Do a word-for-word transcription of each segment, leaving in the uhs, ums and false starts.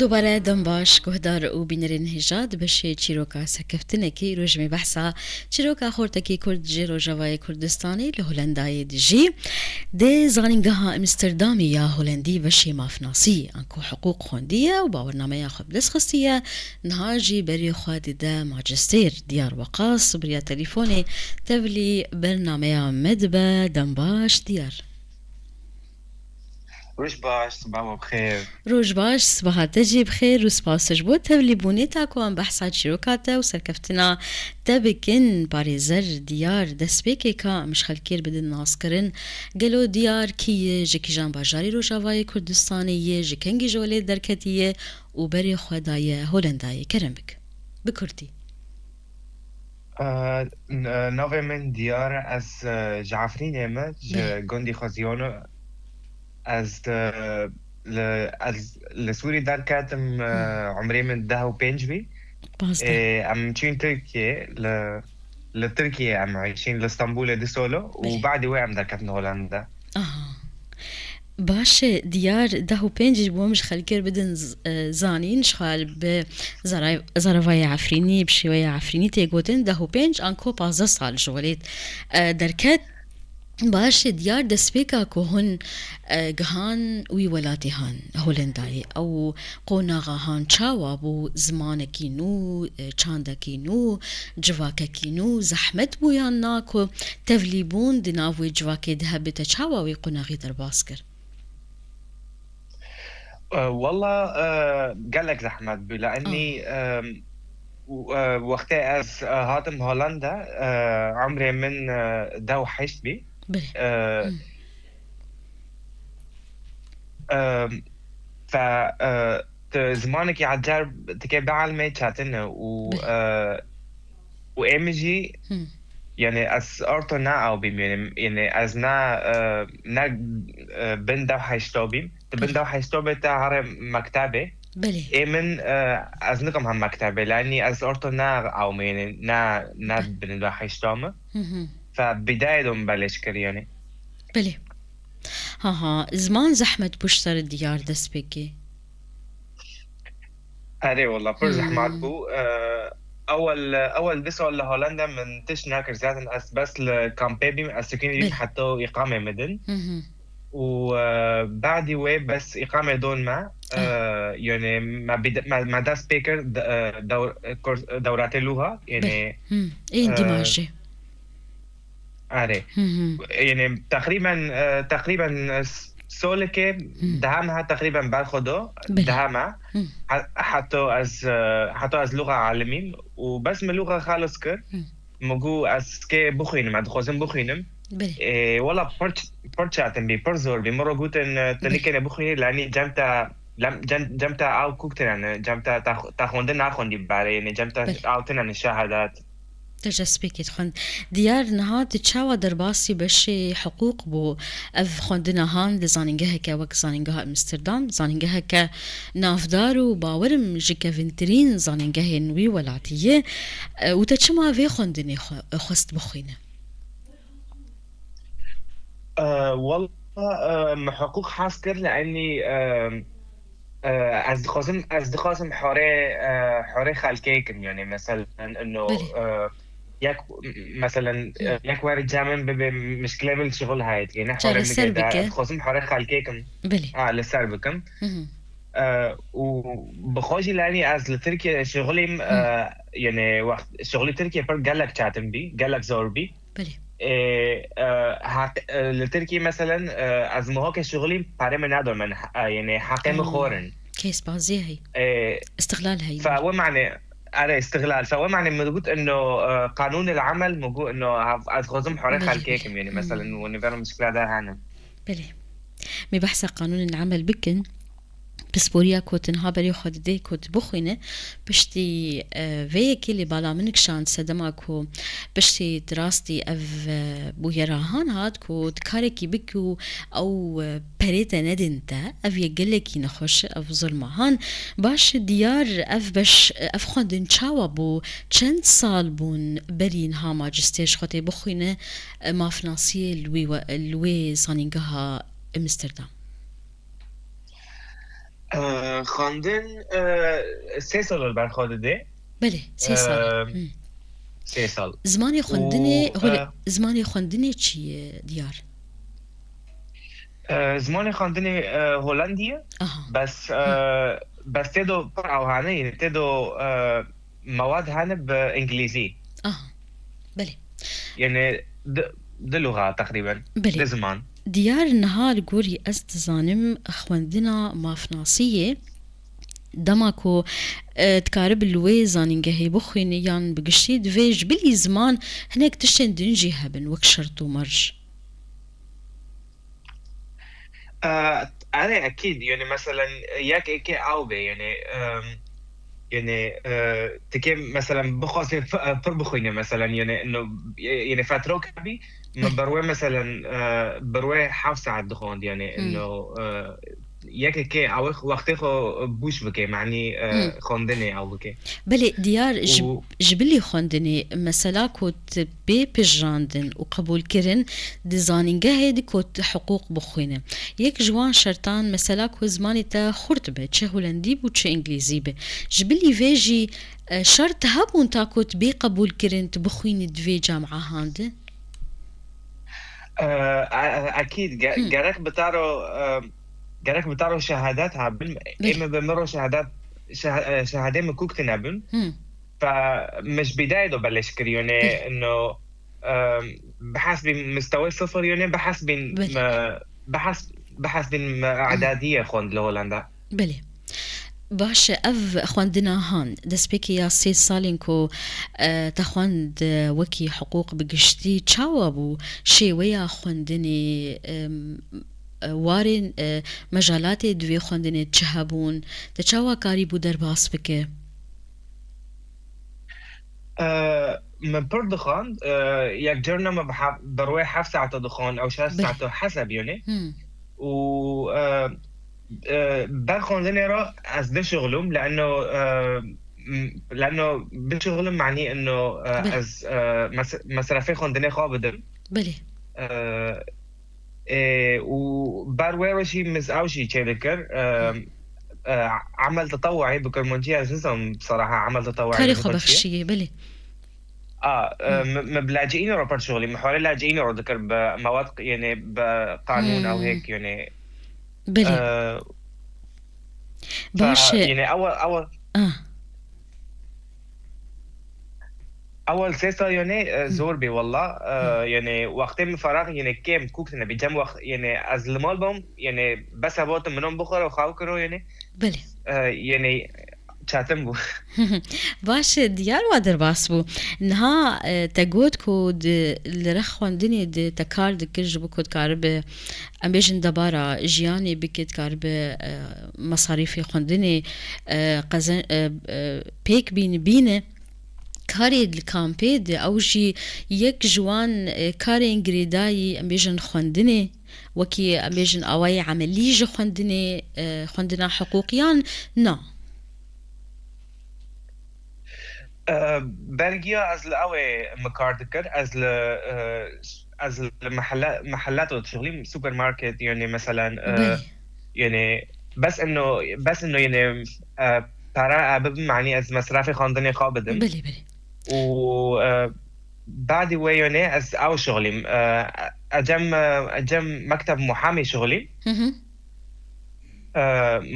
Dubare dem baş, guhdar û bînerên hêja di beşê çîroka serkeftinekê îro ji me behsa çîroka xortekî Kurd ji Rojavayê Kurdistanê li Holendayê dijî. Di zanîngeha Amsterdamê ya Holendî beşê mafnasî, anku hiqûq xwendiye û bawernameya xwe bi dest xistiye, niha jî berê xwe dide majistêr. Diyar Weqas bi riya telîfonê tevlî bernameya me dibe. Dem baş Diyar. Roj baş, sibaha we bi xêr. Roj baş, sibaha te jî bi xêr û spas ji bo tevlîbûnê. Ta ku em behsa çîroka te û serkeftina te bikin, parêzer Diyar, destpêkê ka em ji xelkê re bidin naskirin, gelo Diyar kî ye, ji kîjan bajarî Rojavayê Kurdistanê ye, ji kengî ji holê derketiye û berê xwe daye Holendayê? Kerem bik. Bi kurtî. E, n-, e, navê min Diyar e, ez, e, ji Efrînê me, ji Belê. gundî Xweziyano. Ez, e, li, ez li Sûrî derketim, e, Hmm. umrê min deh û pênc bî. Pazdeh. Ê, em çûn Tirkiye, li, li Tirkiye em eşîn, li Stenbolê du solo û Belê. badî wê em derketin Holanda. Aha. Baş e, Diyar, deh û pênc ji bo min ji xelkê re bidin z-, e, zanîn, ji xwe bi zara-, zaravayê Efrînî, bi şêweyê Efrînî tê gotin, deh û pênc anko pazdeh sal ji welêt, e, derket. Baş e, Diyar, destpêka ku hûn, e, gihan wî welatê han Holendayê, ew qonaxa han çawa bû, zimanekî nû, e, çandekî nû, civakekî nû, zehmet bû yan na ku tevlîbûn di nav wê civakê de hebe, te çawa wê qonaxî derbas kir? E, wella, e, gelek zehmet bû. Li enî, Ah. e, û, e, wextê ez, e, hatim Holanda, e, umrê min, e, deh û heşt bî. Belê. E, Hmm. e, fe, e, tu zimanekî ecer dike bielmê çetin e û, Belê. e, û ê min jî, Hmm. yani ez orto ne ew bîm, yani, yani ez ne, e, ne, e, bin deh heşto bîm. Tu bin Belê. deh heşto bê te here mektebê. Belê. Ê min, e, ez nikim hem mektebê, yani ez orto ne ew me, yani ne, ne Belê. bin deh heşto me. Hı hı. Fe bidayê dom belê şikir, yani. Belê. Ha ha, ziman zehmet pişt ser Diyar destpêkê. Erê, wela, pir Hmm. zehmet bû. Eee, ewel, ewel du sal li Holanda min tişt nekir. Zaten ez bes li kampê bîm, ez sekinî bîm Belê. heta îqamê min din. Hı hı. Û, eee, badî wê bes îqamê don me. Ah. Eee, yani me bide-, me, me dest pê kir de-, eee, dewr-, kurs, dewratê lûxa. Yani, Belê. Hmm. Ê, eee, dîmajê. Erê. Hı hı. Yani, teqrîben, e, teqrîben, e, s-, solekê Hı. daha me ha teqrîben berxwe do, Belê. daha me. Hı. Ha-, heta ez, e, heta ez lûxa alimîm û bes min lûxa xalis kir. Hı. Min got, ez kê bixwînim, ez dixwazim bixwînim. Belê. E, wela pir ç-, pir çetin bî, pir zor bî. Min re gotin, e, tu Belê. nikêne bixwînî, lanî cem te, lem-, cem, cem te ew kuk tine ne, cem te, te, te xwendin naxwendî bare, yani cem te Belê. ew tine ne şehadet. Te ji destpêkê dixwend. Diyar, niha tu çawa derbasî beşê hiqûq bû? Ev xwendina han li zanîngeheke wek Zanîngeha Amsterdam, zanîngeheke navdar û bawerim ji kevintirîn zanîngehên wî welatî ye. E, û te çima vê xwendinê xwe, xwest bixwîne? E, wela, e, min hiqûq hez kir, li enî, e, e, ez dixwazim, ez dixwazim horê, e, horê xelkê kim, yani, meselen, ino, Belê. e, yek, meselen, e, Hı. yek wer cem min bibe, mişkile min şixul heye, yani, Ca horê li min ser de, bike. ez dixwazim horê xelkê kim. Belê. Ha, li ser bikim. Hı hı. E, û bi xwe jî, yani, ez li Tirkiye şixulîm, Hı. e, yani, wext, şixulî Tirkiye pir gelek çetin bî, gelek zor bî. Belê. Ê, e, haq-, e, li Tirkiyê meselen, e, ez muhakê şixulîm, perê min nadon min, e, yani heqê min Hmm. xor in. Kes bazî hey. E, Istiqlal hey. Fe we mane, erê, istiqlal. Fe we mane min got ino, e, qanûn el amel, min got ino, ez xwazim horê Belê, xelkê belê. kim, yani Hmm. meselen, û nîvera mişkila de hene. Belê. Me behsa qanûnên emel bikin. Pisporiya ku tu niha berê xwe didê ku tu bixwîne, piştî, e, vê yekê lê bala min kişand sedema ku piştî di rastî ev, e, bûyera han hat ku tu karekî bikî û ew, e, perê te nedin te. Ev yek gelekî nexweş e, ev zulma han. Baş e, Diyar, ev beş, ev xwendin çawa bû? Çend sal bûn berî niha macistêr ji xwe tê bixwîne, e, mafnasiyê li wî we-, li wê zanîngeha Amsterdam? Ee, xwendin, e, sê sal li ber xwe didê. Belê, sê sal. Ee, Hmm. Sê sal. Zimanê xwendinê, Û, hol- e, zimanê xwendinê çi ye, Diyar? Ee, zimanê xwendinê, e, Holandî ye. Aha. Bes, e, bes tê do pir ew hene, yê tê do, e, mewad hene bi îngilîzî. Aha. Belê. Yanî di, di luxa teqrîben. Belê. Di ziman. Diyar, niha li gorî ez dizanim xwendina mafnasiyê, dema ku, e, dikaribî li wê zanîngehê bixwînî yan bi giştî, divê ji bilî ziman hinek tiştên din jî hebin, wek şert û merc. Ee, Erê, ekîd. Yanî, meselen, yek êkê ew bê, yanî, em, yanî, e, tikê, meselen, bixwaze f-, e, pir bixwîne, meselen, yanî, no, e, yanî, fetrok hebî, min ber wê, meselen, e, ber wê heft saet dixwand, yanî, Hmm. no, e, yek êkê ew wextê xwe bûş bike, manî, e, Hmm. xwendinê ew bike. Belê, Diyar, ji, Û ji bilî xwendinê, mesela ku tu bê pijrandin û qebûlkirin di zanîngehê de ku tu hiqûq bixwîne. Yek ji wan şertan, mesela ku zimanê te xurt be, çi holendî bû, çi îngilîzî be. Ji bilî vê jî, e, şert hebûn ta ku tu bê qebûlkirin, tu bixwînî di vê camiahan de? Ee, e-, e-, ekîd. Ge-, Hmm. Gerek bi te re, e, gerek bi te re şehadet hebin. Belê. Ê min bi min re şehadet, şeh-, e, şehadê min kûk tine bin. Hmm. Fe min ji bidayê de beleş kir, yanî, Belê. no, e, bihesbî mistewê sifir, yanî, bihesbîn, Belê. e, bihas-, bihesbîn, e, edadiyê xwend li Holanda. Belê. Baş e, ev xwendina han, destpêkê ya sê salên ku, e, te xwend, e, wekî hiqûq bi giştî, çawa bû şêweya xwendinê, em, e, warên, e, mejalatê di vê xwendinê çi hebûn, te çawa karîbû derbas bike? E, Min pir dixwand, e, yek carna min bi hef-, bi rûyê heft saeta dixwand, ew şeş Belê. saeta hesab, yanî. Hmm. Û, e, e, ber xwendinê re ez dişixulim, leeno, e, m-, leeno bişixulim, manî ino, e, Belê. ez, e, mes-, mesrefê xwendinê xwe bidim. Belê. E, e, û ber wê re jî min ew jî çêdikir, e, e, emel tetewuî, bi kurmancî ez nizanim, bseraha emel tetewuî Karê bi xwe kurd çi ye. bexşiyê, belê. A, e, min, min bi laciînê re pir şixulî, min hewlê laciînê re dikir, bi mewad, yanî bi qanûn ew Hmm. hêk, yanî. Belê. E, Baş fe, e. Yanî ew, ew, Ah. Ewel sê sal, yanî, e, Hı. zor bî, walla. E, Hı. Yanî, wextê min feraq, yanî, kêm kûk tine bî. Cem wext, yanî, ez li mal bom, yanî, bes hevatim minom bixwere û xaw kiro, yanî. Belê. E, yanî, çetin bû. Baş e, Diyar, wa derbas bû. Niha, e, te got ku di, li rêx xwendinê de te kar dikir, ji bo ku dikaribe, em bêjin, debara jiyanê bike, dikaribe, e, mesarîfê xwendinê, e, qezen-, e, e, pêk bîne, bîne. Karê li kampê de, ew jî yek ji wan, e, karên girêdayî, em bêjin, xwendinê, wekî, em bêjin, awayê emelî ji xwendinê, e, xwendina hiqûqiyan na. E, Belgiya ez li ew ê min kar dikir, ez li, e, ez li mehelle, mehelle de dişixulîm, supermarket, yanî, meselen, e, Belê. Yanî, bes ino, bes ino, yanî, e, para, e, bibim, manî ez mesrefê xwendinê xwe bidim. Belê, belê. Û, e, badî wê, yanî, ez ew şixulîm. E, ecem, e, ecem mekteb muhamî şixulîm. Hı hı. E,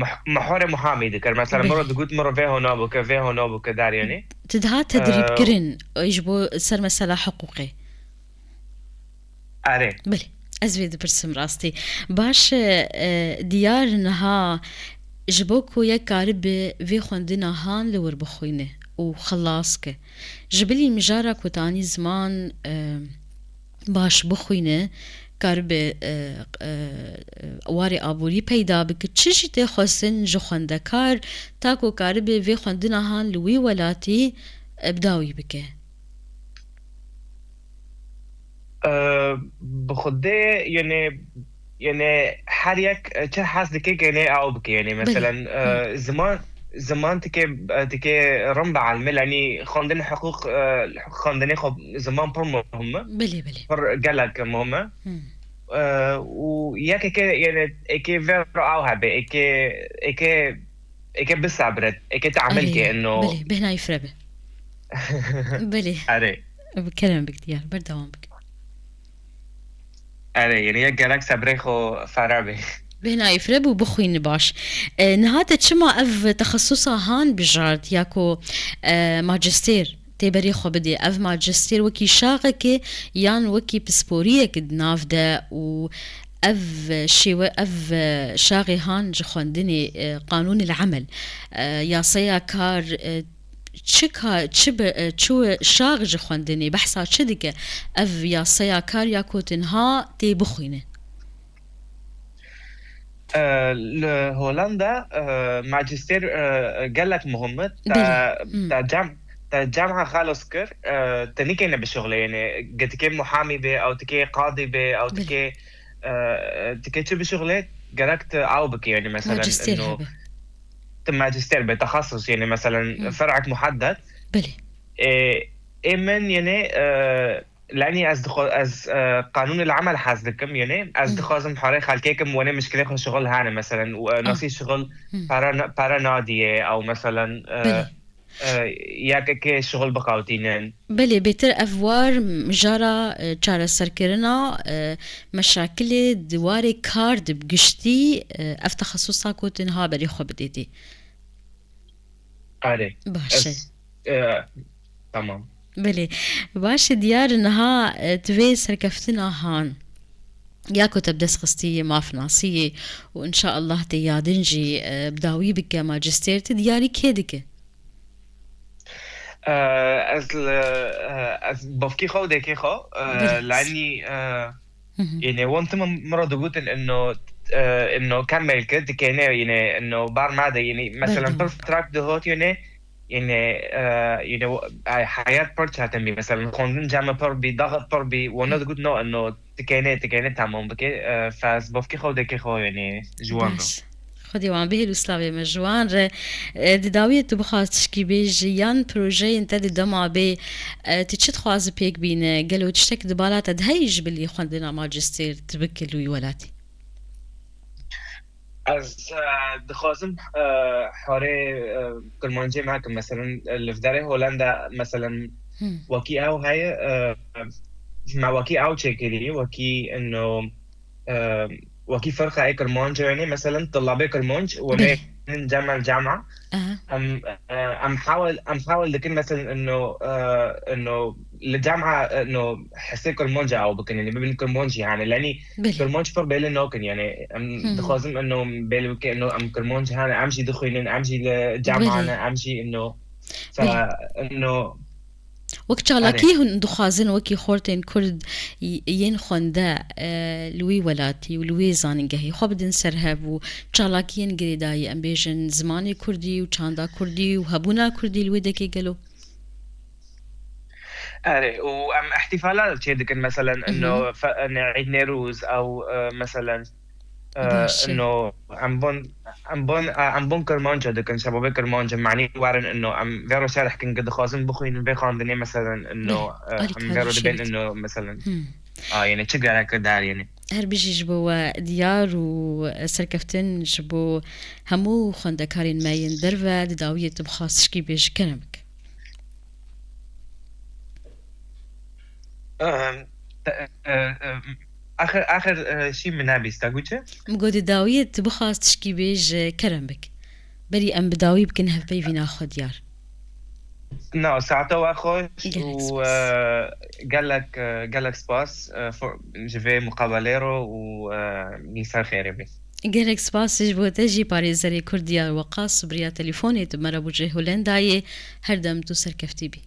meh-, mehorê muhamî dikir. Mesela, Belê. min re digot, min re vê hona bike, vê hona bike, der, yanî. Tu diha tedrîb kirin, e, ji bo ser mesela hiqûqê. Erê. Belê, ez vê dipirsim rastî. Baş e, e, Diyar, niha ji bo ku yek karibe vê xwendina han li wir bixwîne û xilas ke, ji bilî mijara ku te anî ziman, e, baş bixwîne, karibe, e, e, warê aborî peyda bike, çi jî tê xwestin ji xwendekar, ta ku karibe vê xwendina han li wî welatî, e, bi dawî bike? E, bi xwedê, yanî, yanî her yek, e, çi hez dike, yanî ew bike, yanî. Belê. Meselen, e, Hı. ziman, ziman tike, e, tike rin bi elmê, yanî xwendin hiqûq, e, xwendinê xwe ziman pir muhim e. Belê, belê. Pir gelek muhim e. Hı. e, û yekeke, yani, eke vero aw hebe, eke, eke, eke bisabret, eke teamel ke, eno. Belê, bêhna îfre be. Belê. Erê. Kerem bik diyar, berdewam bik. Erê, yani, yek gerek sebrê xo fera be. Bêhna îfre bû, bixwîni baş. E, niha te çima ev texesusa han bijart, ya ku, e, majistêr tê berê xwe bidê? Ev majistêr wekî şaxekê yan wekî pisporiyek di nav de û ev şêwe, ev, e, şaxê han ji xwendinê, e, qanûnê li emel, e, yasaya kar, e, çi ka-, çi bi, e, çi şax ji xwendinê behsa çi dike? Ev yasaya kar ya ku tu niha tê bixwîne? E, li Holanda, e, majistêr, e, gelek muhim e. Te, Belê. Hmm. te cem-, te cema xelos kir, e, te nikêne bişuxlê, yani, ge tikê muhamî bê, ew tikê qadî bê, ew Belê. tikê, e, tikê çi bişuxlê, gerek tu ew bikî, yani, meselen, Majistêr ino, hebe. tu majistêr bê, texesus, yani, meselen, Hmm. fer'ek muheddet. Belê. E, ê min, yani, e, Lenî ez dixwa-, ez, e, qanûnê li emel hez dikim, yani ez Hmm. dixwazim harê xelkê kim wenê mişkilê xwe şixul hene, meselen, û, e, Ah. nasî şixul Hmm. pere na-, pere nadiye, ew, meselen, e, Belê. e, yekekê şixul bixewtînin. Belê, bêtir ev war mijara, e, çareserkirina, e, meşakilê di warê kar de bi giştî, e, ev texesusa ku tu niha berê xwe bidê dê. Erê. Baş e. Ez, e, tamam. Belê. Baş e, diyar e niha, e, tu vê serkeftina han, ya ku te bi dest xistî yê, mafnasî yê û inşaallah tê yadin jî, e, bi dawî bike, majistêr, tu diyarî kê dike? E, ez li, e, ez bavkî xwe û dêkê xwe, e, Belê. Lanî, e, Hı hı. Yine wan tim min re digotin ino, e, ino kemel kir, dikene, yine ino bar made, yine, mesela, Berdewam. Pir trak dihot, yine, yine, e, yine, ay, hayat pir çetin bî, mesela, xwendin cem pir bî, daxit pir bî, wana digot, no, ino, dikene, dikene, tamam bike, e, fez, bavkî xwe, dêkê xwe, yine, ji wan re. Baş. Xwedê wan bihêl û slavê me ji wan re. E, di dawiyê tu bixwaz tişkî bêjî yan projeyên te di dema bê, e, tu çi dixwazi pêk bîne? Gelo tiştek di bala te de heyî ji bilî xwendina majistêr tu bike li wî welatî? Ez, e, dixwazim, e, harê, e, Kurmancê me ke, meselen, e, li vderê Holanda, meselen, Hmm. wekî ew heye, e, me wekî ew çêkirî, wekî ino, e, wekî ferqa ê Kirmanc, yani, meselen, tulabê Kirmanc, û Belê. Em cema cema. Aha. Em, e, em hawil, em hawil dikin, meselen, ino, e, ino, li cema, ino, hesê Kirmanc ew bikin, yani, bibin Kirmanc, yani, leni Belê. Kirmanc pir bêli nakin, yani, em Hı hı. dixwazim, ino, bêli bike, ino, em Kirmanc hene, em jî dixwînin, em jî li cema Belê. ne, em jî, ino, Belê. Fa, ino, Wek çalakî Erê. hûn dixwazin wekî xortên Kurd y-, yên xwende, e, li wî welatî û li wî zanîngehî xwe bidin ser hev û çalakiyên girêdayî, em bêjin zimanê Kurdî û çanda Kurdî û hebûna Kurdî li wê dekê gelo? Erê, û em ihtifala çê dikin, meselen, Hı hı. ino fe-, ne Eîd Newroz ew, e, meselen, e, Baş e. ino em bon, em bon, e, em bon Kirmanca dikin, şebabê Kirmanca, manî werin ino, em vê re şerh kin, ke dixwazin bixwînin vê xwendinê, meselen, ino, Belê, e, alî em vê re dibên karî ino, meselen. Hmm. A, yani çi gerek der, yani. Her bijî ji bo we diyar û serkeftin ji bo hemû xwendekarên me yên derve, di dawiyê tu bixwaz tişkî bêjî, kerem bike. Em, te, e, e, axir, axir, e, şî min nebîst, te got çi? Min got, di dawiyê tu bixwaz tişkî bêje, kerem bik. Berî em bi dawî bikin hevpeyvîna xwe diyar. Na, saeta we xweş Gelek û, spas. e, gelek, e, gelek spas, e, for-, ji vê muqabelê re û, e, min ser xêrê bê. Gelek spas ji bo te jî parêzerê Kurd Diyar Weqas, bi riya telefonê tu me re bû ji Holendayê, her dem tu serkeftî bî.